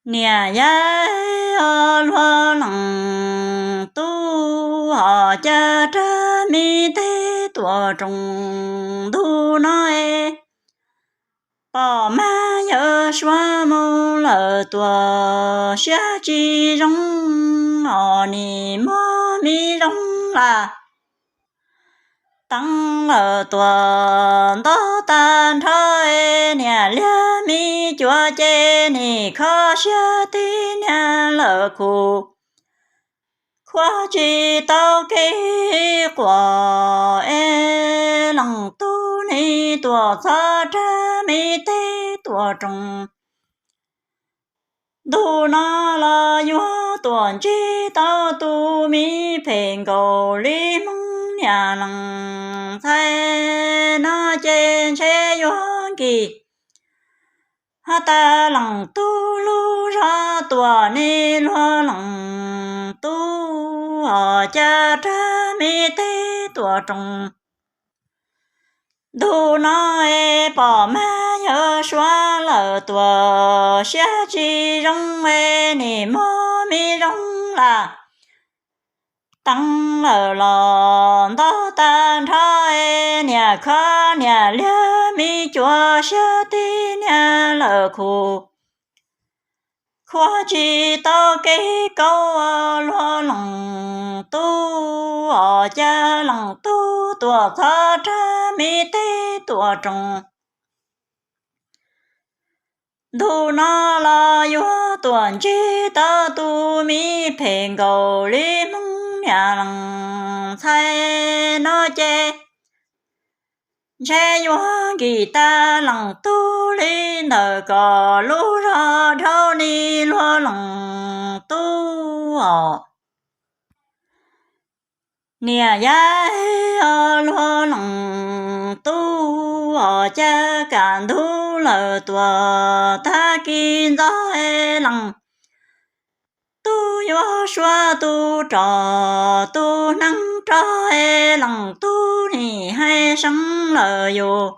Niam yau luag leej tub, hos cas rag me teb tuam roos ntuj no es, pom mas yawg suav mus lawm tuam siab tsis zoo, hos nim muaj me zoo lam teev lawm tuam ntau tag nrho es, niam liag me cuav ces nim kho siab tib niag lawm kuv khuab tsis tau kev quas es, leej tub nim tuam txhob rag me teb tuam roos ntuj no los yuav tuam ntsib tau tus me phem nkaus li Hmoob niam leej ntxhais no ces ntshe yuav nkim hos tas leej tub lub zog tuam ne luag leej tub, hos cas rag me teb tuam roos ntuj no es, pom mas yawg suav lawm tuam siab tsis zoo es, nim muaj me zoo lam teev lawm los ntau tag nrho es, niam kho niam liag me cuav siab tib niag lawm kuv khuab tsis tau kev kaub luag leej tub, hos cas leej tub tuam txhob rag me teb tuam roos ntuj no los yuav tuam ntsib tau tus me phem nkaus li Hmoob niam leej ntxhais no ces ntshe yuav nkim tas leej tub li ntawm kom lub zog dhau ni luag leej tub os. Niam yau luag leej tub, hos cas kam ntug lawm tuam tag kis ntxov es, leej tub yuav suav tu rog tu neeb rog es, leej tub nim hais seev lawm yus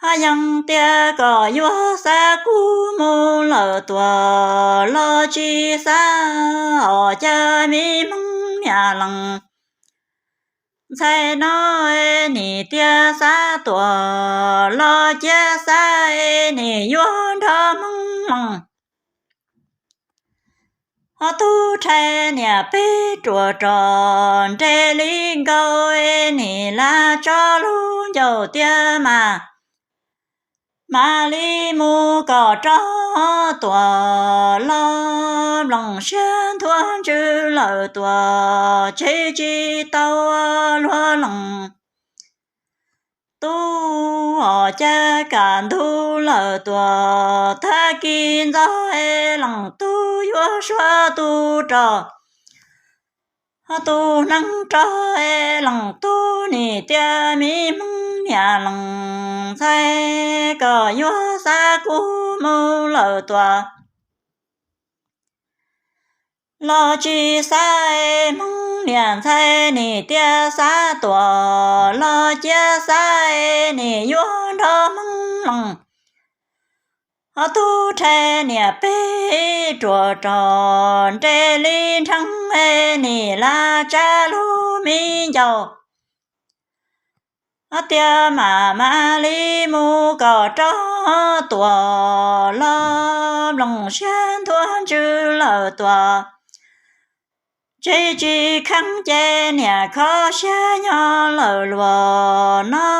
hos yeej tias kom yuav xa kuv mus lawm tuam los tsis xa, hos cas me Hmoob niam leej ntxhais no nim tias xa tuam los cia xa, nim yuav nrog Hmoob leej hos tub rhais niam peb ruam rog nres li nkaus, nim lam tso lub ncauj tiag mas mam li mus kom rau tuam los, nplooj siab ntuag ntsws lawm tuam tseg tsis tau luag leej tub, hos cas kam ntug lawm tuam tag kis ntxov es, leej tub yuav suav tu rog hos tu neeb rog es, leej tub nim tias me Hmoob niam leej ntxhais kom yuav xa kuv mus lawm tuam los tsis xa, Hmoob niam ntxhais nim tias xa tuam los cia xa, nim yuav nrog Hmoob leej hos tub rhais niam peb ruam rog nres li nrheeb, nim lam tsa lub me ncauj tiag mas mam li mus kom rau tuam los, nplooj siab ntuag ntsws lawm tuam tseg tsis kheev ces, niam kho siab nyob lawm luag no